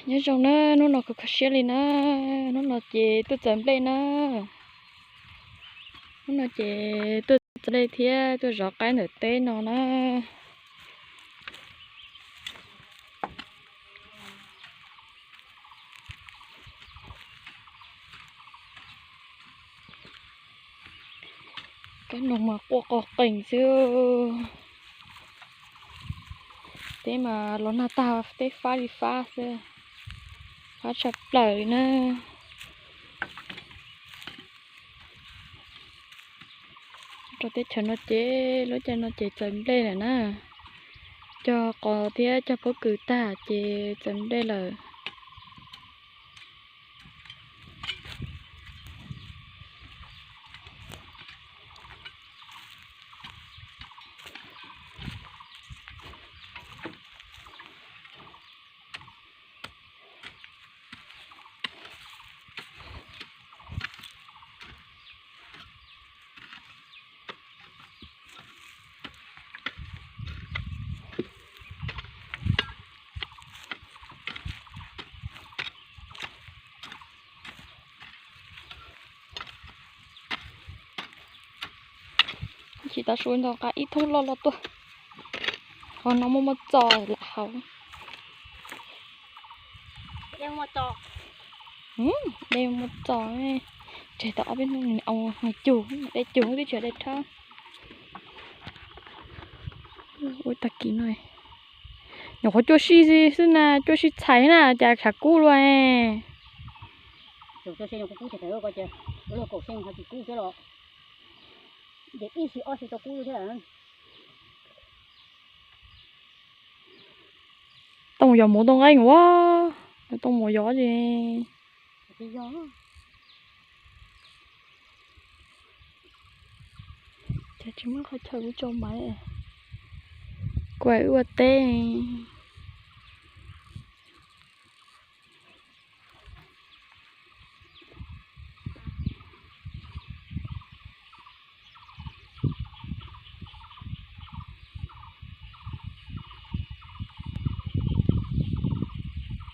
Nyob zoo na, hnub no kuv kho siab li na. Hnub no ces tuaj txawv nplej na. Hnub no ces tuaj txawv nplej thiab tuaj zov qaib ntawm teb no na. Kab noog mas quaj qog qees xwb. Teb mas los nag tag, teb fab li fab xwb, fab tshaj plaws li na. Rau teb chaws no ces lub caij no ces txawv nplej lawm na. Cog qos thiab cog pob kws tag ces txawv nplej lawm. Tsis tau su ntau, nqa ib thoob loj loj tuaj. Qhov no muaj muaj txos lam haus. De muaj txos, tseg tau ob peb hnub, de cug, de cug twb tsis de rhab. Ua tag kis no, nyuam qhuav cua sij xwb na, cua sij txhais na cas tshav kub luaj. Tau mus yos mus tau nqaij ua, tau mus yos ces. Cas tsis muaj qhov chaw kuv tso maiv, kuv wb ua teb.